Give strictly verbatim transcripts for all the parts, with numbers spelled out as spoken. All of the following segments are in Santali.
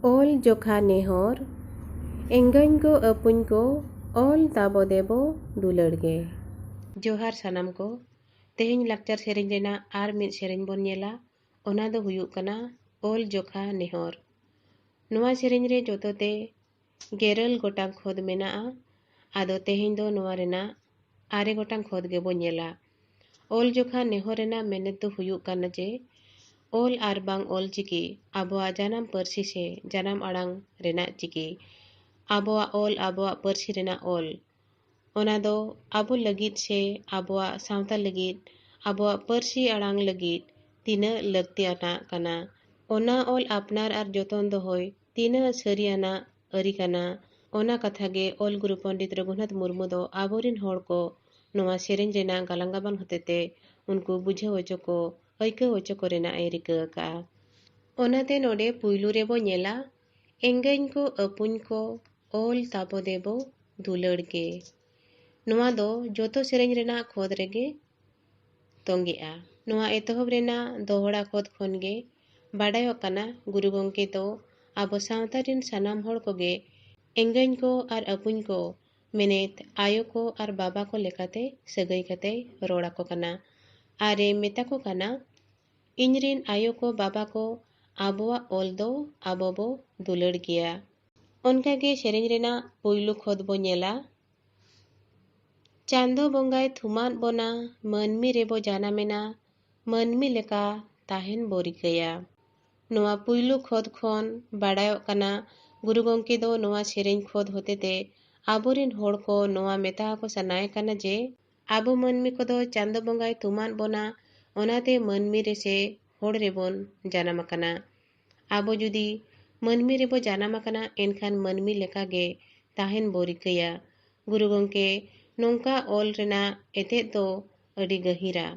ᱚᱞ ᱡᱚᱠᱷᱟ ᱱᱮᱦᱚᱨ, ᱮᱸᱜᱟᱹᱧ ᱠᱚ ᱟᱹᱯᱩᱧ ᱠᱚ, ᱚᱞ ᱛᱟᱵᱚ ᱫᱮᱵᱚ ᱫᱩᱞᱟᱹᱲ ᱜᱮ᱾ ᱡᱚᱦᱟᱨ ᱥᱟᱱᱟᱢ ᱠᱚ᱾ ᱛᱮᱦᱮᱧ ᱞᱟᱠᱪᱟᱨ ᱥᱮᱨᱮᱧ ᱨᱮᱱᱟᱜ ᱟᱨ ᱢᱤᱫ ᱥᱮᱨᱮᱧ ᱵᱚᱱ ᱧᱮᱞᱟ, ᱚᱱᱟ ᱫᱚ ᱦᱩᱭᱩᱜ ᱠᱟᱱᱟ ᱚᱞ ᱡᱚᱠᱷᱟ ᱱᱮᱦᱚᱨ᱾ ᱱᱚᱣᱟ ᱥᱮᱨᱮᱧ ᱨᱮ ᱡᱚᱛᱚ ᱛᱮ ᱜᱮᱨᱟᱹᱞ ᱜᱚᱴᱟᱝ ᱠᱷᱚᱫ ᱢᱮᱱᱟᱜᱼᱟ᱾ ᱟᱫᱚ ᱛᱮᱦᱮᱧ ᱫᱚ ᱱᱚᱣᱟ ᱨᱮᱱᱟᱜ ᱟᱨᱮ ᱜᱚᱴᱟᱝ ᱠᱷᱚᱫ ᱜᱮᱵᱚ ᱧᱮᱞᱟ᱾ ᱚᱞ ᱡᱚᱠᱷᱟ ᱱᱮᱦᱚᱨ ᱨᱮᱱᱟᱜ ᱢᱮᱱᱮᱛ ᱫᱚ ᱦᱩᱭᱩᱜ ᱠᱟᱱᱟ ᱡᱮ, ᱚᱞ ᱟᱨ ᱵᱟᱝ ᱚᱞ ᱪᱤᱠᱤ ᱟᱵᱚᱣᱟᱜ ᱡᱟᱱᱟᱢ ᱯᱟᱹᱨᱥᱤ ᱥᱮ ᱡᱟᱱᱟᱢ ᱟᱲᱟᱝ ᱨᱮᱱᱟᱜ ᱪᱤᱠᱤ, ᱟᱵᱚᱣᱟᱜ ᱚᱞ, ᱟᱵᱚᱣᱟᱜ ᱯᱟᱹᱨᱥᱤ ᱨᱮᱱᱟᱜ ᱚᱞ, ᱚᱱᱟ ᱫᱚ ᱟᱵᱚ ᱞᱟᱹᱜᱤᱫ ᱥᱮ ᱟᱵᱚᱣᱟᱜ ᱥᱟᱶᱛᱟ ᱞᱟᱹᱜᱤᱫ, ᱟᱵᱚᱣᱟᱜ ᱯᱟᱹᱨᱥᱤ ᱟᱲᱟᱝ ᱞᱟᱹᱜᱤᱫ ᱛᱤᱱᱟᱹᱜ ᱞᱟᱹᱠᱛᱤᱭᱟᱱᱟᱜ ᱠᱟᱱᱟ, ᱚᱱᱟ ᱚᱞ ᱟᱯᱱᱟᱨ ᱟᱨ ᱡᱚᱛᱚᱱ ᱫᱚᱦᱚᱭ ᱛᱤᱱᱟᱹᱜ ᱥᱟᱹᱨᱤᱭᱟᱱᱟᱜ ᱟᱹᱨᱤ ᱠᱟᱱᱟ, ᱚᱱᱟ ᱠᱟᱛᱷᱟ ᱜᱮ ᱚᱞ ᱜᱩᱨᱩ ᱯᱚᱱᱰᱤᱛ ᱨᱚᱜᱷᱩᱱᱟᱛᱷ ᱢᱩᱨᱢᱩ ᱫᱚ ᱟᱵᱚᱨᱤᱱ ᱦᱚᱲ ᱠᱚ ᱱᱚᱣᱟ ᱥᱮᱨᱮᱧ ᱨᱮᱱᱟᱜ ᱜᱟᱞᱟᱝ ᱜᱟᱵᱟᱱ ᱦᱚᱛᱮᱛᱮ ᱩᱱᱠᱩ ᱵᱩᱡᱷᱟᱹᱣ ᱦᱚᱪᱚ ᱠᱚ, ᱟᱹᱭᱠᱟᱹᱣ ᱦᱚᱪᱚ ᱠᱚ ᱨᱮᱱᱟᱜ ᱮ ᱨᱤᱠᱟᱹ ᱟᱠᱟᱫᱼᱟ᱾ ᱚᱱᱟᱛᱮ ᱱᱚᱰᱮ ᱯᱩᱭᱞᱩ ᱨᱮᱵᱚ ᱧᱮᱞᱟ, ᱮᱸᱜᱟᱹᱧ ᱠᱚ ᱟᱹᱯᱩᱧ ᱠᱚ, ᱚᱞ ᱛᱟᱵᱚ ᱫᱮᱵᱚ ᱫᱩᱞᱟᱹᱲ ᱜᱮ᱾ ᱱᱚᱣᱟ ᱫᱚ ᱡᱚᱛᱚ ᱥᱮᱨᱮᱧ ᱨᱮᱱᱟᱜ ᱠᱷᱚᱫ ᱨᱮᱜᱮ ᱛᱚᱸᱜᱮᱜᱼᱟ᱾ ᱱᱚᱣᱟ ᱮᱛᱚᱦᱚᱵ ᱨᱮᱱᱟᱜ ᱫᱚᱦᱲᱟ ᱠᱷᱚᱫ ᱠᱷᱚᱱ ᱜᱮ ᱵᱟᱰᱟᱭᱚᱜ ᱠᱟᱱᱟ, ᱜᱩᱨᱩ ᱜᱚᱢᱠᱮ ᱫᱚ ᱟᱵᱚ ᱥᱟᱶᱛᱟ ᱨᱤᱱ ᱥᱟᱱᱟᱢ ᱦᱚᱲ ᱠᱚᱜᱮ ᱮᱸᱜᱟᱹᱧ ᱠᱚ ᱟᱨ ᱟᱹᱯᱩᱧ ᱠᱚ, ᱢᱮᱱᱮᱛ ᱟᱭᱳ ᱠᱚ ᱟᱨ ᱵᱟᱵᱟ ᱠᱚ ᱞᱮᱠᱟᱛᱮ ᱥᱟᱹᱜᱟᱹᱭ ᱠᱟᱛᱮᱭ ᱨᱚᱲ ᱟᱠᱚ ᱠᱟᱱᱟ᱾ ᱟᱨ ᱮ ᱢᱮᱛᱟ ᱠᱚ ᱠᱟᱱᱟ, ᱤᱧ ᱨᱤᱱ ᱟᱭᱳ ᱠᱚ, ᱵᱟᱵᱟ ᱠᱚ, ᱟᱵᱚᱣᱟᱜ ᱚᱞ ᱫᱚ ᱟᱵᱚ ᱵᱚ ᱫᱩᱞᱟᱹᱲ ᱜᱮᱭᱟ᱾ ᱚᱱᱠᱟ ᱜᱮ ᱥᱮᱨᱮᱧ ᱨᱮᱱᱟᱜ ᱯᱩᱭᱞᱩ ᱠᱷᱚᱫ ᱵᱚ ᱧᱮᱞᱟ, ᱪᱟᱸᱫᱚ ᱵᱚᱸᱜᱟᱭ ᱛᱷᱩᱢᱟᱫ ᱵᱚᱱᱟ, ᱢᱟᱹᱱᱢᱤ ᱨᱮᱵᱚ ᱡᱟᱱᱟᱢᱮᱱᱟ, ᱢᱟᱹᱱᱢᱤ ᱞᱮᱠᱟ ᱛᱟᱦᱮᱱ ᱵᱚ ᱨᱤᱠᱟᱹᱭᱟ᱾ ᱱᱚᱣᱟ ᱯᱩᱭᱞᱩ ᱠᱷᱚᱫ ᱠᱷᱚᱱ ᱵᱟᱰᱟᱭᱚᱜ ᱠᱟᱱᱟ, ᱜᱩᱨᱩ ᱜᱚᱢᱠᱮ ᱫᱚ ᱱᱚᱣᱟ ᱥᱮᱨᱮᱧ ᱠᱷᱚᱫ ᱦᱚᱛᱮᱛᱮ ᱟᱵᱚᱨᱤᱱ ᱦᱚᱲ ᱠᱚ ᱱᱚᱣᱟ ᱢᱮᱛᱟ ᱟᱠᱚ ᱥᱟᱱᱟᱭᱮ ᱠᱟᱱᱟ ᱡᱮ, ᱟᱵᱚ ᱢᱟᱹᱱᱢᱤ ᱠᱚᱫᱚ ᱪᱟᱸᱫᱚ ᱵᱚᱸᱜᱟᱭ ᱛᱷᱩᱢᱟᱫ ᱵᱚᱱᱟ, ᱚᱱᱟᱛᱮ ᱢᱟᱹᱱᱢᱤ ᱨᱮᱥᱮ ᱦᱚᱲ ᱨᱮᱵᱚᱱ ᱡᱟᱱᱟᱢ ᱟᱠᱟᱱᱟ᱾ ᱟᱵᱚ ᱡᱩᱫᱤ ᱢᱟᱹᱱᱢᱤ ᱨᱮᱵᱚ ᱡᱟᱱᱟᱢ ᱟᱠᱟᱱᱟ, ᱮᱱᱠᱷᱟᱱ ᱢᱟᱹᱱᱢᱤ ᱞᱮᱠᱟᱜᱮ ᱛᱟᱦᱮᱱ ᱵᱚ ᱨᱤᱠᱟᱹᱭᱟ᱾ ᱜᱩᱨᱩ ᱜᱚᱢᱠᱮ ᱱᱚᱝᱠᱟ ᱚᱞ ᱨᱮᱱᱟᱜ ᱮᱛᱮᱫ ᱫᱚ ᱟᱹᱰᱤ ᱜᱟᱹᱦᱤᱨᱟ᱾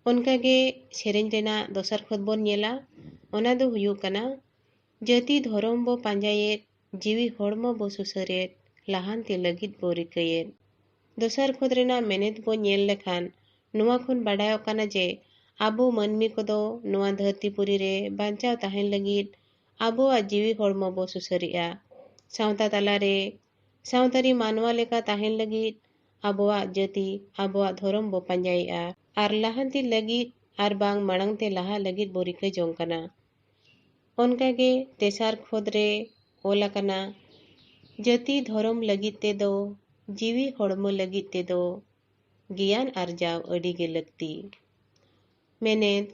ᱚᱱᱠᱟᱜᱮ ᱥᱮᱨᱮᱧ ᱨᱮᱱᱟᱜ ᱫᱚᱥᱟᱨ ᱠᱷᱚᱫ ᱵᱚᱱ ᱧᱮᱞᱟ, ᱚᱱᱟ ᱫᱚ ᱦᱩᱭᱩᱜ ᱠᱟᱱᱟ, ᱡᱟᱹᱛᱤ ᱫᱷᱚᱨᱚᱢ ᱵᱚ ᱯᱟᱸᱡᱟᱭᱮᱫ, ᱡᱤᱣᱤ ᱦᱚᱲᱢᱚ ᱵᱚ ᱥᱩᱥᱟᱹᱨᱮᱫ, ᱞᱟᱦᱟᱱᱛᱤ ᱞᱟᱹᱜᱤᱫ ᱵᱚ ᱨᱤᱠᱟᱹᱭᱮᱫ᱾ ᱫᱚᱥᱟᱨ ᱠᱷᱚᱫ ᱨᱮᱱᱟᱜ ᱢᱮᱱᱮᱛ ᱵᱚ ᱧᱮᱞ ᱞᱮᱠᱷᱟᱱ, ᱱᱚᱣᱟ ᱠᱷᱚᱱ ᱵᱟᱰᱟᱭᱚᱜ ᱠᱟᱱᱟ ᱡᱮ ᱟᱵᱚ ᱢᱟᱹᱱᱢᱤ ᱠᱚᱫᱚ ᱱᱚᱣᱟ ᱫᱷᱟᱹᱨᱛᱤ ᱯᱩᱨᱤ ᱨᱮ ᱵᱟᱧᱪᱟᱣ ᱛᱟᱦᱮᱱ ᱞᱟᱹᱜᱤᱫ ᱟᱵᱚᱣᱟᱜ ᱡᱤᱣᱤ ᱦᱚᱲᱢᱚ ᱵᱚ ᱥᱩᱥᱟᱹᱨᱮᱜᱼᱟ᱾ ᱥᱟᱶᱛᱟ ᱛᱟᱞᱟᱨᱮ ᱥᱟᱶᱛᱟᱨᱤ ᱢᱟᱱᱣᱟ ᱞᱮᱠᱟ ᱛᱟᱦᱮᱱ ᱞᱟᱹᱜᱤᱫ ᱟᱵᱚᱣᱟᱜ ᱡᱟᱹᱛᱤ, ᱟᱵᱚᱣᱟᱜ ᱫᱷᱚᱨᱚᱢ ᱵᱚ ᱯᱟᱸᱡᱟᱭᱮᱜᱼᱟ ᱟᱨ ᱞᱟᱦᱟᱱᱛᱤ ᱞᱟᱹᱜᱤᱫ ᱟᱨ ᱵᱟᱝ ᱢᱟᱲᱟᱝ ᱛᱮ ᱞᱟᱦᱟ ᱞᱟᱹᱜᱤᱫ ᱵᱚ ᱨᱤᱠᱟᱹ ᱡᱚᱝ ᱠᱟᱱᱟ᱾ ᱚᱱᱠᱟᱜᱮ ᱛᱮᱥᱟᱨ ᱠᱷᱚᱫ ᱨᱮ ᱚᱞ ᱟᱠᱟᱱᱟ, ᱡᱟᱹᱛᱤ ᱫᱷᱚᱨᱚᱢ ᱞᱟᱹᱜᱤᱫ ᱛᱮᱫᱚ, ᱡᱤᱣᱤ ᱦᱚᱲᱢᱚ ᱞᱟᱹᱜᱤᱫ ᱛᱮᱫᱚ ᱜᱮᱭᱟᱱ ᱟᱨᱡᱟᱣ ᱟᱹᱰᱤ ᱜᱮ ᱞᱟᱹᱠᱛᱤ᱾ ᱢᱮᱱᱮᱛ,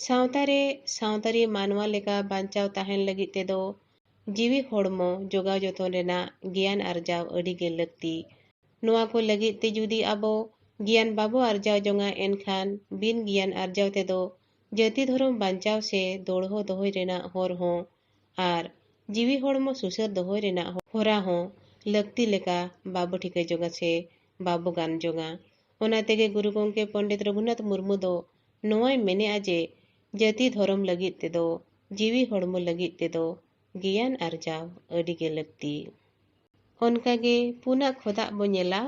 ᱥᱟᱶᱛᱟ ᱨᱮ ᱥᱟᱶᱛᱟᱨᱤ ᱢᱟᱱᱣᱟ ᱞᱮᱠᱟ ᱵᱟᱧᱪᱟᱣ ᱛᱟᱦᱮᱱ ᱞᱟᱹᱜᱤᱫ ᱛᱮᱫᱚ ᱡᱤᱣᱤ ᱦᱚᱲᱢᱚ ᱡᱚᱜᱟᱣ ᱡᱚᱛᱚᱱ ᱨᱮᱱᱟᱜ ᱜᱮᱭᱟᱱ ᱟᱨᱡᱟᱣ ᱟᱹᱰᱤ ᱜᱮ ᱞᱟᱹᱠᱛᱤ᱾ ᱱᱚᱣᱟ ᱠᱚ ᱞᱟᱹᱜᱤᱫ ᱛᱮ ᱡᱩᱫᱤ ᱟᱵᱚ ᱜᱮᱭᱟᱱ ᱵᱟᱵᱚ ᱟᱨᱡᱟᱣ ᱡᱚᱝᱟ, ᱮᱱᱠᱷᱟᱱ ᱵᱤᱱ ᱜᱮᱭᱟᱱ ᱟᱨᱡᱟᱣ ᱛᱮᱫᱚ ᱡᱟᱹᱛᱤ ᱫᱷᱚᱨᱚᱢ ᱵᱟᱧᱪᱟᱣ ᱥᱮ ᱫᱚᱲᱦᱚ ᱫᱚᱦᱚᱭ ᱨᱮᱱᱟᱜ ᱦᱚᱨ ᱦᱚᱸ ᱟᱨ ᱡᱤᱣᱤ ᱦᱚᱲᱢᱚ ᱥᱩᱥᱟᱹᱨ ᱫᱚᱦᱚᱭ ᱨᱮᱱᱟᱜ ᱦᱚᱨᱟ ᱦᱚᱸ ᱞᱟᱹᱠᱛᱤ ᱞᱮᱠᱟ ᱵᱟᱵᱚ ᱴᱷᱤᱠᱟᱹ ᱡᱚᱝᱟ ᱥᱮ ᱵᱟᱵᱚ ᱜᱟᱱ ᱡᱚᱝᱟ᱾ ᱚᱱᱟ ᱛᱮᱜᱮ ᱜᱩᱨᱩ ᱜᱚᱢᱠᱮ ᱯᱚᱱᱰᱤᱛ ᱨᱚᱜᱷᱩᱱᱟᱛᱷ ᱢᱩᱨᱢᱩ ᱫᱚ ᱱᱚᱣᱟᱭ ᱢᱮᱱᱮᱜᱼᱟ ᱡᱮ ᱡᱟᱹᱛᱤ ᱫᱷᱚᱨᱚᱢ ᱞᱟᱹᱜᱤᱫ ᱛᱮᱫᱚ, ᱡᱤᱣᱤ ᱦᱚᱲᱢᱚ ᱞᱟᱹᱜᱤᱫ ᱛᱮᱫᱚ ᱜᱮᱭᱟᱱ ᱟᱨᱡᱟᱣ ᱟᱹᱰᱤ ᱜᱮ ᱞᱟᱹᱠᱛᱤ᱾ ᱚᱱᱠᱟᱜᱮ ᱯᱩᱱᱟᱜ ᱠᱷᱚᱫᱟᱜ ᱵᱚ ᱧᱮᱞᱟ,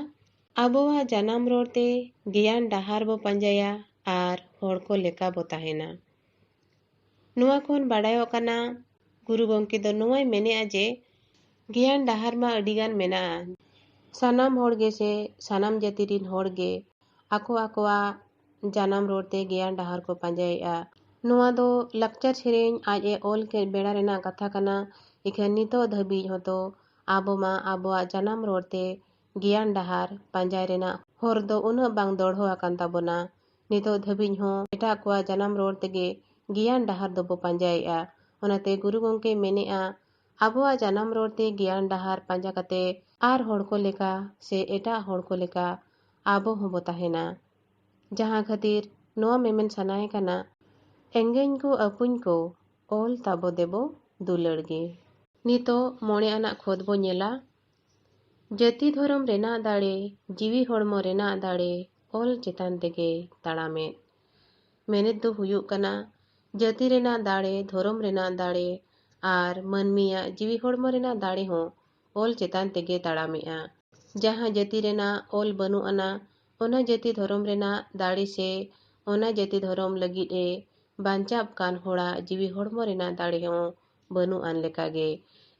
ᱟᱵᱚᱣᱟᱜ ᱡᱟᱱᱟᱢ ᱨᱚᱲ ᱛᱮ ᱜᱮᱭᱟᱱ ᱰᱟᱦᱟᱨ ᱵᱚ ᱯᱟᱸᱡᱟᱭᱟ ᱟᱨ ᱦᱚᱲ ᱠᱚ ᱞᱮᱠᱟ ᱵᱚ ᱛᱟᱦᱮᱱᱟ᱾ ᱱᱚᱣᱟ ᱠᱷᱚᱱ ᱵᱟᱰᱟᱭᱚᱜ ᱠᱟᱱᱟ, ᱜᱩᱨᱩ ᱜᱚᱢᱠᱮ ᱫᱚ ᱱᱚᱣᱟᱭ ᱢᱮᱱᱮᱜᱼᱟ ᱡᱮ ᱜᱮᱭᱟᱱ ᱰᱟᱦᱟᱨ ᱢᱟ ᱟᱹᱰᱤᱜᱟᱱ ᱢᱮᱱᱟᱜᱼᱟ᱾ ᱥᱟᱱᱟᱢ ᱦᱚᱲ ᱜᱮᱥᱮ ᱥᱟᱱᱟᱢ ᱡᱟᱹᱛᱤ ᱨᱤᱱ ᱦᱚᱲ ᱜᱮ ᱟᱠᱚ ᱟᱠᱚᱣᱟᱜ ᱡᱟᱱᱟᱢ ᱨᱚᱲ ᱛᱮ ᱜᱮᱭᱟᱱ ᱰᱟᱦᱟᱨ ᱠᱚ ᱯᱟᱸᱡᱟᱭᱮᱜᱼᱟ᱾ ᱱᱚᱣᱟ ᱫᱚ ᱞᱟᱠᱪᱟᱨ ᱥᱮᱨᱮᱧ ᱟᱡ ᱮ ᱚᱞ ᱠᱮᱫ ᱵᱮᱲᱟ ᱨᱮᱱᱟᱜ ᱠᱟᱛᱷᱟ ᱠᱟᱱᱟ᱾ ᱤᱠᱷᱟᱹᱱ ᱱᱤᱛᱚᱜ ᱫᱷᱟᱹᱵᱤᱡ ᱦᱚᱸᱛᱚ ᱟᱵᱚ ᱢᱟ ᱟᱵᱚᱣᱟᱜ ᱡᱟᱱᱟᱢ ᱨᱚᱲ ᱛᱮ ᱜᱮᱭᱟᱱ ᱰᱟᱦᱟᱨ ᱯᱟᱸᱡᱟᱭ ᱨᱮᱱᱟᱜ ᱦᱚᱨ ᱫᱚ ᱩᱱᱟᱹᱜ ᱵᱟᱝ ᱫᱚᱲᱦᱚ ᱟᱠᱟᱱ ᱛᱟᱵᱚᱱᱟ᱾ ᱱᱤᱛᱚᱜ ᱫᱷᱟᱹᱵᱤᱡ ᱦᱚᱸ ᱮᱴᱟᱜ ᱠᱚᱣᱟᱜ ᱡᱟᱱᱟᱢ ᱨᱚᱲ ᱛᱮᱜᱮ ᱜᱮᱭᱟᱱ ᱰᱟᱦᱟᱨ ᱫᱚᱵᱚ ᱯᱟᱸᱡᱟᱭᱮᱜᱼᱟ᱾ ᱚᱱᱟᱛᱮ ᱜᱩᱨᱩ ᱜᱚᱢᱠᱮᱭ ᱢᱮᱱᱮᱜᱼᱟ, ᱟᱵᱚᱣᱟᱜ ᱡᱟᱱᱟᱢ ᱨᱚᱲ ᱛᱮ ᱜᱮᱭᱟᱱ ᱰᱟᱦᱟᱨ ᱯᱟᱸᱡᱟ ᱠᱟᱛᱮ ᱟᱨ ᱦᱚᱲ ᱠᱚ ᱞᱮᱠᱟ ᱥᱮ ᱮᱴᱟᱜ ᱦᱚᱲ ᱠᱚ ᱞᱮᱠᱟ ᱟᱵᱚ ᱦᱚᱸᱵᱚ ᱛᱟᱦᱮᱱᱟ᱾ ᱡᱟᱦᱟᱸ ᱠᱷᱟᱹᱛᱤᱨ ᱱᱚᱣᱟ ᱢᱮᱢᱮᱱ ᱥᱟᱱᱟᱭᱮ ᱠᱟᱱᱟ, ᱮᱸᱜᱟᱹᱧ ᱠᱚ ᱟᱹᱯᱩᱧ ᱠᱚ, ᱚᱞ ᱛᱟᱵᱚ ᱫᱮᱵᱚ ᱫᱩᱞᱟᱹᱲ ᱜᱮ᱾ ᱱᱤᱛᱚᱜ ᱢᱚᱬᱮ ᱟᱱᱟᱜ ᱠᱷᱚᱫ ᱵᱚ ᱧᱮᱞᱟ, ᱡᱟᱹᱛᱤ ᱫᱷᱚᱨᱚᱢ ᱨᱮᱱᱟᱜ ᱫᱟᱲᱮ, ᱡᱤᱣᱤ ᱦᱚᱲᱢᱚ ᱨᱮᱱᱟᱜ ᱫᱟᱲᱮ, ᱚᱞ ᱪᱮᱛᱟᱱ ᱛᱮᱜᱮ ᱛᱟᱲᱟᱢᱮᱫ᱾ ᱢᱮᱱᱮᱛ ᱫᱚ ᱦᱩᱭᱩᱜ ᱠᱟᱱᱟ, ᱡᱟᱹᱛᱤ ᱨᱮᱱᱟᱜ ᱫᱟᱲᱮ, ᱫᱷᱚᱨᱚᱢ ᱨᱮᱱᱟᱜ ᱫᱟᱲᱮ ᱟᱨ ᱢᱟᱹᱱᱢᱤᱭᱟᱜ ᱡᱤᱣᱤ ᱦᱚᱲᱢᱚ ᱨᱮᱱᱟᱜ ᱫᱟᱲᱮ ᱦᱚᱸ ᱚᱞ ᱪᱮᱛᱟᱱ ᱛᱮᱜᱮ ᱛᱟᱲᱟᱢᱮᱜᱼᱟ᱾ ᱡᱟᱦᱟᱸ ᱡᱟᱹᱛᱤ ᱨᱮᱱᱟᱜ ᱚᱞ ᱵᱟᱹᱱᱩᱜ ᱟᱱᱟ, ᱚᱱᱟ ᱡᱟᱹᱛᱤ ᱫᱷᱚᱨᱚᱢ ᱨᱮᱱᱟᱜ ᱫᱟᱲᱮ ᱥᱮ ᱚᱱᱟ ᱡᱟᱹᱛᱤ ᱫᱷᱚᱨᱚᱢ ᱞᱟᱹᱜᱤᱫ ᱮ ᱵᱟᱧᱪᱟᱣ ᱠᱟᱱ ᱦᱚᱲᱟᱜ ᱡᱤᱣᱤ ᱦᱚᱲᱢᱚ ᱨᱮᱱᱟᱜ ᱫᱟᱲᱮ ᱦᱚᱸ ᱵᱟᱹᱱᱩᱜ ᱟᱱ ᱞᱮᱠᱟᱜᱮ᱾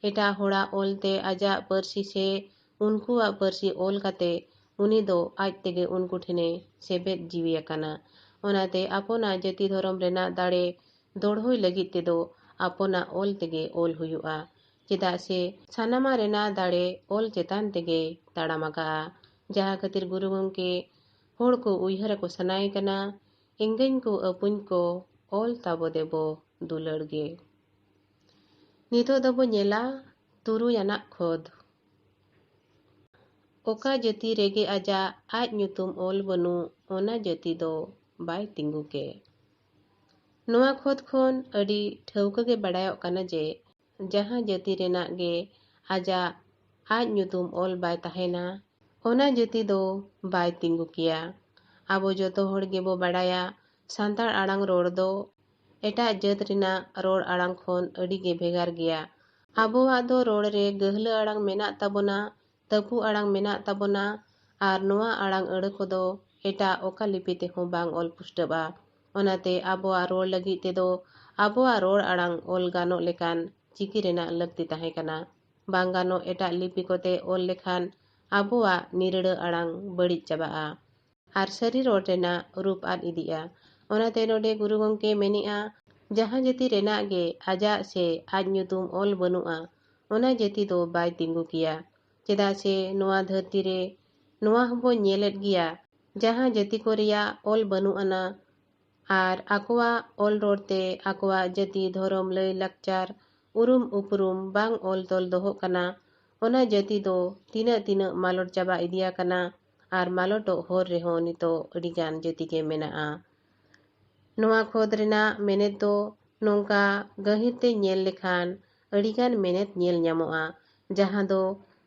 ᱮᱴᱟᱜ ᱦᱚᱲᱟᱜ ᱚᱞ ᱛᱮ ᱟᱡᱟᱜ ᱯᱟᱹᱨᱥᱤ ᱥᱮ ᱩᱱᱠᱩᱣᱟᱜ ᱯᱟᱹᱨᱥᱤ ᱚᱞ ᱠᱟᱛᱮ ᱩᱱᱤ ᱫᱚ ᱟᱡ ᱛᱮᱜᱮ ᱩᱱᱠᱩ ᱴᱷᱮᱱᱮ ᱥᱮᱵᱮᱫ ᱡᱤᱣᱤ ᱟᱠᱟᱱᱟ᱾ ᱚᱱᱟᱛᱮ ᱟᱯᱚᱱᱟᱜ ᱡᱟᱹᱛᱤ ᱫᱷᱚᱨᱚᱢ ᱨᱮᱱᱟᱜ ᱫᱟᱲᱮ ᱫᱚᱲᱦᱚᱭ ᱞᱟᱹᱜᱤᱫ ᱛᱮᱫᱚ ᱟᱯᱚᱱᱟᱜ ᱚᱞ ᱛᱮᱜᱮ ᱚᱞ ᱦᱩᱭᱩᱜᱼᱟ᱾ ᱪᱮᱫᱟᱜ ᱥᱮ ᱥᱟᱱᱟᱢᱟᱜ ᱨᱮᱱᱟᱜ ᱫᱟᱲᱮ ᱚᱞ ᱪᱮᱛᱟᱱ ᱛᱮᱜᱮᱭ ᱛᱟᱲᱟᱢ ᱟᱠᱟᱜᱼᱟ᱾ ᱡᱟᱦᱟᱸ ᱠᱷᱟᱹᱛᱤᱨ ᱜᱩᱨᱩ ᱜᱚᱢᱠᱮ ᱦᱚᱲ ᱠᱚ ᱩᱭᱦᱟᱹᱨ ᱟᱠᱚ ᱥᱟᱱᱟᱭᱮ ᱠᱟᱱᱟ, ᱮᱸᱜᱟᱹᱧ ᱠᱚ ᱟᱹᱯᱩᱧ ᱠᱚ ᱚᱞ ᱛᱟᱵᱚ ᱫᱮᱵᱚ ᱫᱩᱞᱟᱹᱲ ᱜᱮ᱾ ᱱᱤᱛᱚᱜ ᱫᱚᱵᱚ ᱧᱮᱞᱟ ᱛᱩᱨᱩᱭ ᱟᱱᱟᱜ ᱠᱷᱚᱫ᱾ ᱚᱠᱟ ᱡᱟᱹᱛᱤ ᱨᱮᱜᱮ ᱟᱡᱟᱜ ᱟᱡ ᱧᱩᱛᱩᱢ ᱚᱞ ᱵᱟᱹᱱᱩᱜ, ᱚᱱᱟ ᱡᱟᱹᱛᱤ ᱫᱚ ᱵᱟᱭ ᱛᱤᱸᱜᱩ ᱠᱮ᱾ ᱱᱚᱣᱟ ᱠᱷᱚᱫ ᱠᱷᱚᱱ ᱟᱹᱰᱤ ᱴᱷᱟᱹᱣᱠᱟᱹ ᱜᱮ ᱵᱟᱲᱟᱭᱚᱜ ᱠᱟᱱᱟ ᱡᱮ ᱡᱟᱦᱟᱸ ᱡᱟᱹᱛᱤ ᱨᱮᱱᱟᱜ ᱜᱮ ᱟᱡᱟᱜ ᱟᱡ ᱧᱩᱛᱩᱢ ᱚᱞ ᱵᱟᱭ ᱛᱟᱦᱮᱱᱟ, ᱚᱱᱟ ᱡᱟᱹᱛᱤ ᱫᱚ ᱵᱟᱭ ᱛᱤᱸᱜᱩ ᱠᱮᱭᱟ᱾ ᱟᱵᱚ ᱡᱚᱛᱚ ᱦᱚᱲ ᱜᱮᱵᱚ ᱵᱟᱲᱟᱭᱟ, ᱥᱟᱱᱛᱟᱲ ᱟᱲᱟᱝ ᱨᱚᱲ ᱫᱚ ᱮᱴᱟᱜ ᱡᱟᱹᱛ ᱨᱮᱱᱟᱜ ᱨᱚᱲ ᱟᱲᱟᱝ ᱠᱷᱚᱱ ᱟᱹᱰᱤ ᱜᱮ ᱵᱷᱮᱜᱟᱨ ᱜᱮᱭᱟ᱾ ᱟᱵᱚᱣᱟᱜ ᱫᱚ ᱨᱚᱲ ᱨᱮ ᱜᱟᱹᱦᱞᱟᱹ ᱟᱲᱟᱝ ᱢᱮᱱᱟᱜ ᱛᱟᱵᱚᱱᱟ, ᱛᱟᱹᱯᱩ ᱟᱲᱟᱝ ᱢᱮᱱᱟᱜ ᱛᱟᱵᱚᱱᱟ, ᱟᱨ ᱱᱚᱣᱟ ᱟᱲᱟᱝ ᱟᱹᱲᱟᱹ ᱠᱚᱫᱚ ᱮᱴᱟᱜ ᱚᱠᱟ ᱞᱤᱯᱤ ᱛᱮᱦᱚᱸ ᱵᱟᱝ ᱚᱞ ᱯᱩᱥᱴᱟᱹᱜᱼᱟ᱾ ᱚᱱᱟᱛᱮ ᱟᱵᱚᱣᱟᱜ ᱨᱚᱲ ᱞᱟᱹᱜᱤᱫ ᱛᱮᱫᱚ ᱟᱵᱚᱣᱟᱜ ᱨᱚᱲ ᱟᱲᱟᱝ ᱚᱞ ᱜᱟᱱᱚᱜ ᱞᱮᱠᱟᱱ ᱪᱤᱠᱤ ᱨᱮᱱᱟᱜ ᱞᱟᱹᱠᱛᱤ ᱛᱟᱦᱮᱸ ᱠᱟᱱᱟ᱾ ᱵᱟᱝ ᱜᱟᱱᱚᱜ ᱮᱴᱟᱜ ᱞᱤᱯᱤ ᱠᱚᱛᱮ ᱚᱞ ᱞᱮᱠᱷᱟᱱ ᱟᱵᱚᱣᱟᱜ ᱱᱤᱨᱟᱹᱲᱟᱹ ᱟᱲᱟᱝ ᱵᱟᱹᱲᱤᱡ ᱪᱟᱵᱟᱜᱼᱟ ᱟᱨ ᱥᱟᱹᱨᱤ ᱨᱚᱲ ᱨᱮᱱᱟᱜ ᱨᱩᱯ ᱟᱫ ᱤᱫᱤᱜᱼᱟ᱾ ᱚᱱᱟᱛᱮ ᱱᱚᱰᱮ ᱜᱩᱨᱩ ᱜᱚᱢᱠᱮ ᱢᱮᱱᱮᱜᱼᱟ, ᱡᱟᱦᱟᱸ ᱡᱟᱹᱛᱤ ᱨᱮᱱᱟᱜ ᱜᱮ ᱟᱡᱟᱜ ᱥᱮ ᱟᱡ ᱧᱩᱛᱩᱢ ᱚᱞ ᱵᱟᱹᱱᱩᱜᱼᱟ, ᱚᱱᱟ ᱡᱟᱹᱛᱤ ᱫᱚ ᱵᱟᱭ ᱛᱤᱸᱜᱩ ᱠᱮᱭᱟ᱾ ᱪᱮᱫᱟᱜ ᱥᱮ ᱱᱚᱣᱟ ᱫᱷᱟᱹᱨᱛᱤ ᱨᱮ ᱱᱚᱣᱟ ᱦᱚᱸᱵᱚ ᱧᱮᱞᱮᱫ ᱜᱮᱭᱟ, ᱡᱟᱦᱟᱸ ᱡᱟᱹᱛᱤ ᱠᱚ ᱨᱮᱭᱟᱜ ᱚᱞ ᱵᱟᱹᱱᱩᱜ ᱟᱱᱟ ᱟᱨ ᱟᱠᱚᱣᱟᱜ ᱚᱞ ᱨᱚᱲ ᱛᱮ ᱟᱠᱚᱣᱟᱜ ᱡᱟᱹᱛᱤ, ᱫᱷᱚᱨᱚᱢ, ᱞᱟᱹᱭ ᱞᱟᱠᱪᱟᱨ, ᱩᱨᱩᱢ ᱩᱯᱨᱩᱢ ᱵᱟᱝ ᱚᱞ ᱛᱚᱞ ᱫᱚᱦᱚᱜ ᱠᱟᱱᱟ, ᱚᱱᱟ ᱡᱟᱹᱛᱤ ᱫᱚ ᱛᱤᱱᱟᱹᱜ ᱛᱤᱱᱟᱹᱜ ᱢᱟᱞᱚᱴ ᱪᱟᱵᱟ ᱤᱫᱤᱭᱟᱠᱟᱱᱟ ᱟᱨ ᱢᱟᱞᱚᱴᱚᱜ ᱦᱚᱨ ᱨᱮᱦᱚᱸ ᱱᱤᱛᱚᱜ ᱟᱹᱰᱤᱜᱟᱱ ᱡᱟᱹᱛᱤ ᱜᱮ ᱢᱮᱱᱟᱜᱼᱟ᱾ ᱱᱚᱣᱟ ᱠᱷᱚᱸᱫᱽ ᱨᱮᱱᱟᱜ ᱢᱮᱱᱮᱛ ᱫᱚ ᱱᱚᱝᱠᱟ ᱜᱟᱹᱦᱤᱨ ᱛᱮ ᱧᱮᱞ ᱞᱮᱠᱷᱟᱱ ᱟᱹᱰᱤᱜᱟᱱ ᱢᱮᱱᱮᱛ ᱧᱮᱞ ᱧᱟᱢᱚᱜᱼᱟ, ᱡᱟᱦᱟᱸ ᱫᱚ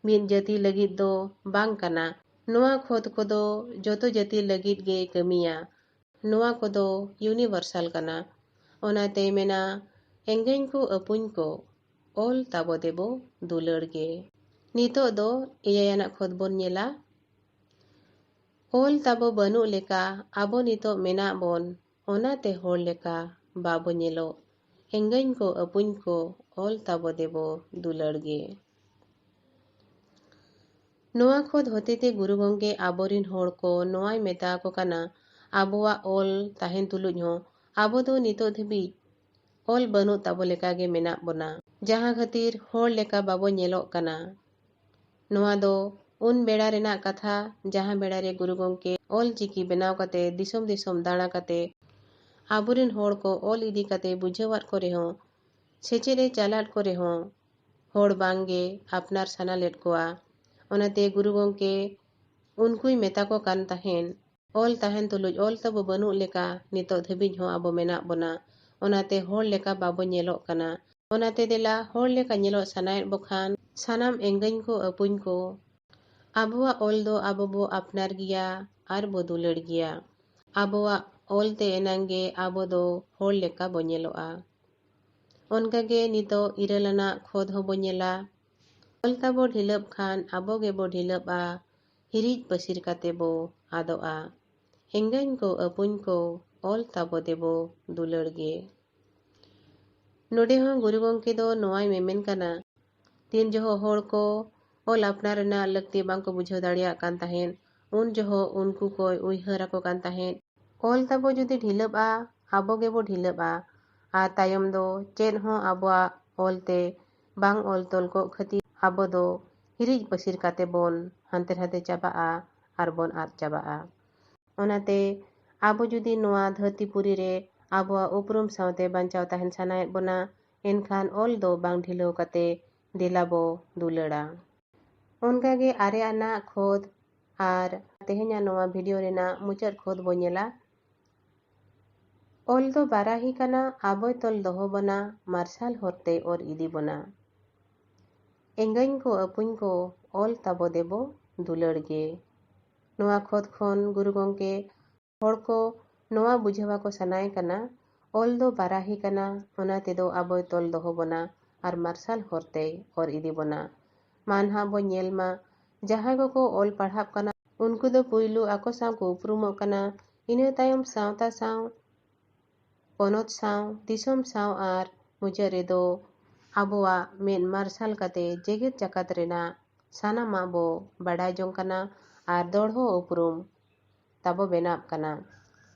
ᱢᱤᱫ ᱡᱟᱹᱛᱤ ᱞᱟᱹᱜᱤᱫ ᱫᱚ ᱵᱟᱝ ᱠᱟᱱᱟ᱾ ᱱᱚᱣᱟ ᱠᱷᱚᱸᱫᱽ ᱠᱚᱫᱚ ᱡᱚᱛᱚ ᱡᱟᱹᱛᱤ ᱞᱟᱹᱜᱤᱫ ᱜᱮᱭ ᱠᱟᱹᱢᱤᱭᱟ᱾ ᱱᱚᱣᱟ ᱠᱚᱫᱚ ᱤᱭᱩᱱᱤᱵᱷᱟᱨᱥᱟᱞ ᱠᱟᱱᱟ᱾ ᱚᱱᱟᱛᱮ ᱢᱮᱱᱟ, ᱮᱸᱜᱟᱹᱧ ᱠᱚ ᱟᱹᱯᱩᱧ ᱠᱚ, ᱚᱞ ᱛᱟᱵᱚ ᱫᱮᱵᱚ ᱫᱩᱞᱟᱹᱲ ᱜᱮ᱾ ᱱᱤᱛᱚᱜ ᱫᱚ ᱮᱭᱟᱭ ᱟᱱᱟᱜ ᱠᱷᱚᱸᱫᱽ ᱵᱚᱱ ᱧᱮᱞᱟ᱾ ᱚᱞ ᱛᱟᱵᱚ ᱵᱟᱹᱱᱩᱜ ᱞᱮᱠᱟ ᱟᱵᱚ ᱱᱤᱛᱚᱜ ᱢᱮᱱᱟᱜ ᱵᱚᱱ, ᱚᱱᱟᱛᱮ ᱦᱚᱲ ᱞᱮᱠᱟ ᱵᱟᱵᱚ ᱧᱮᱞᱚᱜ᱾ ᱮᱸᱜᱟᱹᱧ ᱠᱚ ᱟᱹᱯᱩᱧ ᱠᱚ, ᱚᱞ ᱛᱟᱵᱚ ᱫᱮᱵᱚ ᱫᱩᱞᱟᱹᱲ ᱜᱮ᱾ ᱱᱚᱣᱟ ᱠᱷᱚᱛ ᱦᱚᱛᱮᱛᱮ ᱜᱩᱨᱩ ᱜᱚᱢᱠᱮ ᱟᱵᱚᱨᱤᱱ ᱦᱚᱲ ᱠᱚ ᱱᱚᱣᱟᱭ ᱢᱮᱛᱟ ᱟᱠᱚ ᱠᱟᱱᱟ, ᱟᱵᱚᱣᱟᱜ ᱚᱞ ᱛᱟᱦᱮᱱ ᱛᱩᱞᱩᱡ ᱦᱚᱸ ᱟᱵᱚ ᱫᱚ ᱱᱤᱛᱚᱜ ᱫᱷᱟᱹᱵᱤᱡ ᱚᱞ ᱵᱟᱹᱱᱩᱜ ᱛᱟᱵᱚ ᱞᱮᱠᱟᱜᱮ ᱢᱮᱱᱟᱜ ᱵᱚᱱᱟ, ᱡᱟᱦᱟᱸ ᱠᱷᱟᱹᱛᱤᱨ ᱦᱚᱲ ᱞᱮᱠᱟ ᱵᱟᱵᱚ ᱧᱮᱞᱚᱜ ᱠᱟᱱᱟ᱾ ᱱᱚᱣᱟ ᱫᱚ ᱩᱱ ᱵᱮᱲᱟ ᱨᱮᱱᱟᱜ ᱠᱟᱛᱷᱟ, ᱡᱟᱦᱟᱸ ᱵᱮᱲᱟ ᱨᱮ ᱜᱩᱨᱩ ᱜᱚᱢᱠᱮ ᱚᱞ ᱪᱤᱠᱤ ᱵᱮᱱᱟᱣ ᱠᱟᱛᱮ ᱫᱤᱥᱚᱢ ᱫᱤᱥᱚᱢ ᱫᱟᱬᱟ ᱠᱟᱛᱮ ᱟᱵᱚᱨᱮᱱ ᱦᱚᱲ ᱠᱚ ᱚᱞ ᱤᱫᱤ ᱠᱟᱛᱮ ᱵᱩᱡᱷᱟᱹᱣᱟᱫ ᱠᱚ ᱨᱮᱦᱚᱸ, ᱥᱮᱪᱮᱫ ᱮ ᱪᱟᱞᱟᱫ ᱠᱚ ᱨᱮᱦᱚᱸ, ᱦᱚᱲ ᱵᱟᱝᱜᱮ ᱟᱯᱱᱟᱨ ᱥᱟᱱᱟ ᱞᱮᱫ ᱠᱚᱣᱟ᱾ ᱚᱱᱟᱛᱮ ᱜᱩᱨᱩ ᱜᱚᱢᱠᱮ ᱩᱱᱠᱩᱭ ᱢᱮᱛᱟ ᱠᱚ ᱠᱟᱱ ᱛᱟᱦᱮᱸᱫ, ᱚᱞ ᱛᱟᱦᱮᱱ ᱛᱩᱞᱩᱡ ᱚᱞ ᱛᱟᱵᱚ ᱵᱟᱹᱱᱩᱜ ᱞᱮᱠᱟ ᱱᱤᱛᱚᱜ ᱫᱷᱟᱹᱵᱤᱡ ᱦᱚᱸ ᱟᱵᱚ ᱢᱮᱱᱟᱜ ᱵᱚᱱᱟ᱾ ᱚᱱᱟᱛᱮ ᱦᱚᱲ ᱞᱮᱠᱟ ᱵᱟᱵᱚ ᱧᱮᱞᱚᱜ ᱠᱟᱱᱟ᱾ ᱚᱱᱟᱛᱮ ᱫᱮᱞᱟ ᱦᱚᱲ ᱞᱮᱠᱟ ᱧᱮᱞᱚᱜ ᱥᱟᱱᱟᱭᱮᱫ ᱵᱚ ᱠᱷᱟᱱ, ᱥᱟᱱᱟᱢ ᱮᱸᱜᱟᱹᱧ ᱠᱚ ᱟᱹᱯᱩᱧ ᱠᱚ, ᱟᱵᱚᱣᱟᱜ ᱚᱞ ᱫᱚ ᱟᱵᱚ ᱵᱚ ᱟᱯᱱᱟᱨ ᱜᱮᱭᱟ ᱟᱨ ᱵᱚ ᱫᱩᱞᱟᱹᱲ ᱜᱮᱭᱟ᱾ ᱟᱵᱚᱣᱟᱜ ᱚᱞ ᱛᱮ ᱮᱱᱟᱝ ᱜᱮ ᱟᱵᱚ ᱫᱚ ᱦᱚᱲ ᱞᱮᱠᱟ ᱵᱚ ᱧᱮᱞᱚᱜᱼᱟ᱾ ᱚᱱᱠᱟᱜᱮ ᱱᱤᱛᱚᱜ ᱤᱨᱟᱹᱞ ᱟᱱᱟᱜ ᱠᱷᱚᱫ ᱦᱚᱸᱵᱚ ᱧᱮᱞᱟ᱾ ᱚᱞ ᱛᱟᱵᱚ ᱰᱷᱤᱞᱟᱹᱜ ᱠᱷᱟᱱ ᱟᱵᱚ ᱜᱮᱵᱚ ᱰᱷᱤᱞᱟᱹᱜᱼᱟ, ᱦᱤᱨᱤᱡ ᱯᱟᱹᱥᱤᱨ ᱠᱟᱛᱮ ᱵᱚ ᱟᱫᱚᱜᱼᱟ᱾ ᱮᱸᱜᱟᱹᱧ ᱠᱚ ᱟᱹᱯᱩᱧ ᱠᱚ, ᱚᱞ ᱛᱟᱵᱚ ᱫᱮᱵᱚ ᱫᱩᱞᱟᱹᱲ ᱜᱮ᱾ ᱱᱚᱰᱮ ᱦᱚᱸ ᱜᱩᱨᱩ ᱜᱚᱢᱠᱮ ᱫᱚ ᱱᱚᱣᱟᱭ ᱢᱮᱢᱮᱱ ᱠᱟᱱᱟ, ᱛᱤᱱ ᱡᱚᱦᱚᱜ ᱦᱚᱲ ᱠᱚ ᱚᱞ ᱟᱯᱱᱟᱨ ᱨᱮᱱᱟᱜ ᱞᱟᱹᱠᱛᱤ ᱵᱟᱝᱠᱚ ᱵᱩᱡᱷᱟᱹᱣ ᱫᱟᱲᱮᱭᱟᱜ ᱠᱟᱱ ᱛᱟᱦᱮᱸᱫ, ᱩᱱ ᱡᱚᱦᱚᱜ ᱩᱱᱠᱩ ᱠᱚᱭ ᱩᱭᱦᱟᱹᱨ ᱟᱠᱚ ᱠᱟᱱ ᱛᱟᱦᱮᱸᱫ, ᱚᱞ ᱛᱟᱵᱚ ᱡᱩᱫᱤ ᱰᱷᱤᱞᱟᱹᱜᱼᱟ, ᱟᱵᱚ ᱜᱮᱵᱚ ᱰᱷᱤᱞᱟᱹᱜᱼᱟ᱾ ᱟᱨ ᱛᱟᱭᱚᱢ ᱫᱚ ᱪᱮᱫ ᱦᱚᱸ ᱟᱵᱚᱣᱟᱜ ᱚᱞ ᱛᱮ ᱵᱟᱝ ᱚᱞ ᱛᱚᱞ ᱠᱚᱜ ᱠᱷᱟᱹᱛᱤᱨ ᱟᱵᱚ ᱫᱚ ᱦᱤᱨᱤᱡ ᱯᱟᱹᱥᱤᱨ ᱠᱟᱛᱮ ᱵᱚᱱ ᱦᱟᱱᱛᱮ ᱱᱟᱛᱮ ᱪᱟᱵᱟᱜᱼᱟ ᱟᱨ ᱵᱚᱱ ᱟᱫ ᱪᱟᱵᱟᱜᱼᱟ᱾ ᱚᱱᱟᱛᱮ ᱟᱵᱚ ᱡᱩᱫᱤ ᱱᱚᱣᱟ ᱫᱷᱟᱹᱨᱛᱤ ᱯᱩᱨᱤ ᱨᱮ ᱟᱵᱚᱣᱟᱜ ᱩᱯᱨᱩᱢ ᱥᱟᱶᱛᱮ ᱵᱟᱧᱪᱟᱣ ᱛᱟᱦᱮᱱ ᱥᱟᱱᱟᱭᱮᱫ ᱵᱚᱱᱟ, ᱮᱱᱠᱷᱟᱱ ᱚᱞ ᱫᱚ ᱵᱟᱝ ᱰᱷᱤᱞᱟᱹᱣ ᱠᱟᱛᱮ ᱫᱮᱞᱟ ᱵᱚ ᱫᱩᱞᱟᱹᱲᱟ᱾ ᱚᱱᱠᱟᱜᱮ ᱟᱨᱮ ᱟᱱᱟᱜ ᱠᱷᱚᱫ ᱟᱨ ᱛᱮᱦᱮᱧᱟᱜ ᱱᱚᱣᱟ ᱵᱷᱤᱰᱤᱭᱳ ᱨᱮᱱᱟᱜ ᱢᱩᱪᱟᱹᱫ ᱠᱷᱚᱫ ᱵᱚ ᱧᱮᱞᱟ᱾ ᱚᱞ ᱫᱚ ᱵᱟᱨᱟᱦᱤ ᱠᱟᱱᱟ, ᱟᱵᱚᱭ ᱛᱚᱞ ᱫᱚᱦᱚ ᱵᱚᱱᱟ, ᱢᱟᱨᱥᱟᱞ ᱦᱚᱨ ᱛᱮᱭ ᱚᱨ ᱤᱫᱤ ᱵᱚᱱᱟ᱾ ᱮᱸᱜᱟᱹᱧ ᱠᱚ ᱟᱹᱯᱩᱧ ᱠᱚ, ᱚᱞ ᱛᱟᱵᱚ ᱫᱮᱵᱚ ᱫᱩᱞᱟᱹᱲ ᱜᱮ᱾ ᱱᱚᱣᱟ ᱠᱷᱚᱫ ᱠᱷᱚᱱ ᱜᱩᱨᱩ ᱜᱚᱢᱠᱮ ᱦᱚᱲ ᱠᱚ ᱱᱚᱣᱟ ᱵᱩᱡᱷᱟᱹᱣ ᱟᱠᱚ ᱥᱟᱱᱟᱭᱮ ᱠᱟᱱᱟ, ᱚᱞ ᱫᱚ ᱵᱟᱨᱟᱦᱤ ᱠᱟᱱᱟ, ᱚᱱᱟ ᱛᱮᱫᱚ ᱟᱵᱚᱭ ᱛᱚᱞ ᱫᱚᱦᱚ ᱵᱚᱱᱟ ᱟᱨ ᱢᱟᱨᱥᱟᱞ ᱦᱚᱨ ᱛᱮᱭ ᱚᱨ ᱤᱫᱤ ᱵᱚᱱᱟ᱾ ᱢᱟ ᱱᱟᱦᱟᱜ ᱵᱚ ᱧᱮᱞ ᱢᱟ, ᱡᱟᱦᱟᱸᱭ ᱠᱚᱠᱚ ᱚᱞ ᱯᱟᱲᱦᱟᱜ ᱠᱟᱱᱟ, ᱩᱱᱠᱩ ᱫᱚ ᱯᱩᱭᱞᱩ ᱟᱠᱚ ᱥᱟᱶ ᱠᱚ ᱩᱯᱨᱩᱢᱚᱜ ᱠᱟᱱᱟ, ᱤᱱᱟᱹ ᱛᱟᱭᱚᱢ ᱥᱟᱶᱛᱟ ᱥᱟᱶ ᱯᱚᱱᱚᱛ ᱥᱟᱶ, ᱫᱤᱥᱚᱢ ᱥᱟᱶ ᱟᱨ ᱢᱩᱪᱟᱹᱫ ᱨᱮᱫᱚ ᱟᱵᱚᱣᱟᱜ ᱢᱮᱫ ᱢᱟᱨᱥᱟᱞ ᱠᱟᱛᱮ ᱡᱮᱜᱮᱛ ᱡᱟᱠᱟᱛ ᱨᱮᱱᱟᱜ ᱥᱟᱱᱟᱢᱟᱜ ᱵᱚ ᱵᱟᱰᱟᱭ ᱡᱚᱝ ᱠᱟᱱᱟ ᱟᱨ ᱫᱚᱲᱦᱚ ᱩᱯᱨᱩᱢ ᱛᱟᱵᱚ ᱵᱮᱱᱟᱜ ᱠᱟᱱᱟ᱾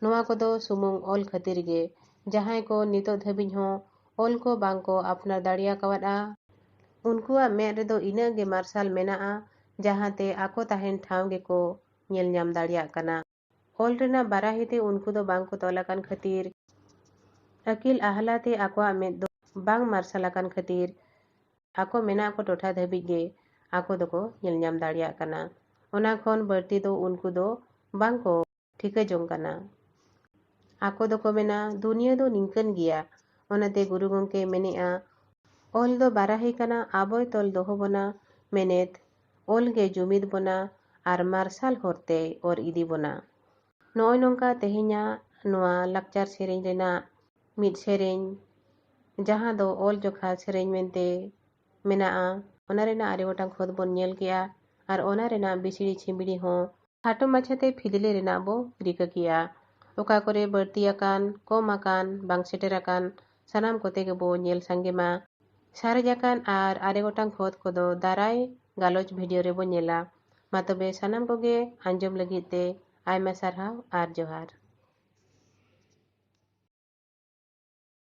ᱱᱚᱣᱟ ᱠᱚᱫᱚ ᱥᱩᱢᱩᱝ ᱚᱞ ᱠᱷᱟᱹᱛᱤᱨ ᱜᱮ᱾ ᱡᱟᱦᱟᱸᱭ ᱠᱚ ᱱᱤᱛᱚᱜ ᱫᱷᱟᱹᱵᱤᱡ ᱦᱚᱸ ᱚᱞ ᱠᱚ ᱵᱟᱝ ᱠᱚ ᱟᱯᱱᱟᱨ ᱫᱟᱲᱮ ᱟᱠᱟᱣᱟᱫᱼᱟ, ᱩᱱᱠᱩᱣᱟᱜ ᱢᱮᱫ ᱨᱮᱫᱚ ᱤᱱᱟᱹᱜ ᱜᱮ ᱢᱟᱨᱥᱟᱞ ᱢᱮᱱᱟᱜᱼᱟ, ᱡᱟᱦᱟᱸᱛᱮ ᱟᱠᱚ ᱛᱟᱦᱮᱱ ᱴᱷᱟᱶ ᱜᱮᱠᱚ ᱧᱮᱞ ᱧᱟᱢ ᱫᱟᱲᱮᱭᱟᱜ ᱠᱟᱱᱟ᱾ ᱚᱞ ᱨᱮᱱᱟᱜ ᱵᱟᱨᱟᱦᱤ ᱛᱮ ᱩᱱᱠᱩ ᱫᱚ ᱵᱟᱝ ᱠᱚ ᱛᱚᱞ ᱟᱠᱟᱱ ᱠᱷᱟᱹᱛᱤᱨ, ᱟᱹᱠᱤᱞ ᱟᱦᱞᱟ ᱛᱮ ᱟᱠᱚᱣᱟᱜ ᱢᱮᱫ ᱫᱚ ᱵᱟᱝ ᱢᱟᱨᱥᱟᱞ ᱟᱠᱟᱱ ᱠᱷᱟᱹᱛᱤᱨ, ᱟᱠᱚ ᱢᱮᱱᱟᱜ ᱠᱚ ᱴᱚᱴᱷᱟ ᱫᱷᱟᱹᱵᱤᱡ ᱜᱮ ᱟᱠᱚ ᱫᱚᱠᱚ ᱧᱮᱞ ᱧᱟᱢ ᱫᱟᱲᱮᱭᱟᱜ ᱠᱟᱱᱟ᱾ ᱚᱱᱟ ᱠᱷᱚᱱ ᱵᱟᱹᱲᱛᱤ ᱫᱚ ᱩᱱᱠᱩ ᱫᱚ ᱵᱟᱝ ᱠᱚ ᱴᱷᱤᱠᱟᱹ ᱡᱚᱝ ᱠᱟᱱᱟ᱾ ᱟᱠᱚ ᱫᱚᱠᱚ ᱢᱮᱱᱟ, "ᱫᱩᱱᱤᱭᱟᱹ ᱫᱚ ᱱᱤᱝᱠᱟᱹᱱ ᱜᱮᱭᱟ᱾" ᱚᱱᱟᱛᱮ ᱜᱩᱨᱩ ᱜᱚᱢᱠᱮ ᱢᱮᱱᱮᱜᱼᱟ, ᱚᱞ ᱫᱚ ᱵᱟᱨᱟᱦᱤ ᱠᱟᱱᱟ, ᱟᱵᱚᱭ ᱛᱚᱞ ᱫᱚᱦᱚ ᱵᱚᱱᱟ᱾ ᱢᱮᱱᱮᱛ, ᱚᱞ ᱜᱮ ᱡᱩᱢᱤᱫ ᱵᱚᱱᱟ ᱟᱨ ᱢᱟᱨᱥᱟᱞ ᱦᱚᱨ ᱛᱮᱭ ᱚᱨ ᱤᱫᱤ ᱵᱚᱱᱟ᱾ ᱱᱚᱜᱼᱚᱭ ᱱᱚᱝᱠᱟ ᱛᱮᱦᱮᱧᱟᱜ ᱱᱚᱣᱟ ᱞᱟᱠᱪᱟᱨ ᱥᱮᱨᱮᱧ ᱨᱮᱱᱟᱜ ᱢᱤᱫ ᱥᱮᱨᱮᱧ, ᱡᱟᱦᱟᱸ ᱫᱚ ᱚᱞ ᱡᱚᱠᱷᱟ ᱥᱮᱨᱮᱧ ᱢᱮᱱᱛᱮ ᱢᱮᱱᱟᱜᱼᱟ, ᱚᱱᱟ ᱨᱮᱱᱟᱜ ᱟᱨᱮ ᱜᱚᱴᱟᱝ ᱠᱷᱚᱛ ᱵᱚᱱ ᱧᱮᱞ ᱠᱮᱜᱼᱟ ᱟᱨ ᱚᱱᱟ ᱨᱮᱱᱟᱜ ᱵᱤᱥᱲᱤ ᱪᱷᱤᱢᱵᱲᱤ ᱦᱚᱸ ᱠᱷᱟᱴᱚ ᱢᱟᱪᱷᱟᱛᱮ ᱯᱷᱤᱫᱽᱞᱟᱹ ᱨᱮᱱᱟᱜ ᱵᱚ ᱨᱤᱠᱟᱹ ᱠᱮᱜᱼᱟ᱾ ᱚᱠᱟ ᱠᱚᱨᱮ ᱵᱟᱹᱲᱛᱤ ᱟᱠᱟᱱ, ᱠᱚᱢ ᱟᱠᱟᱱ, ᱵᱟᱝ ᱥᱮᱴᱮᱨ ᱟᱠᱟᱱ, ᱥᱟᱱᱟᱢ ᱠᱚᱛᱮ ᱜᱮᱵᱚ ᱧᱮᱞ ᱥᱟᱸᱜᱮ ᱢᱟ᱾ ᱥᱟᱨᱮᱡ ᱟᱠᱟᱱ ᱟᱨ ᱟᱨᱮ ᱜᱚᱴᱟᱝ ᱠᱷᱚᱛ ᱠᱚᱫᱚ ᱫᱟᱨᱟᱭ ᱜᱟᱞᱚᱪ ᱵᱷᱤᱰᱤᱭᱳ ᱨᱮᱵᱚ ᱧᱮᱞᱟ᱾ ᱢᱟ ᱛᱚᱵᱮ ᱥᱟᱱᱟᱢ ᱠᱚᱜᱮ ᱟᱸᱡᱚᱢ ᱞᱟᱹᱜᱤᱫ ᱛᱮ ᱟᱭᱢᱟ ᱥᱟᱨᱦᱟᱣ ᱟᱨ ᱡᱚᱦᱟᱨ᱾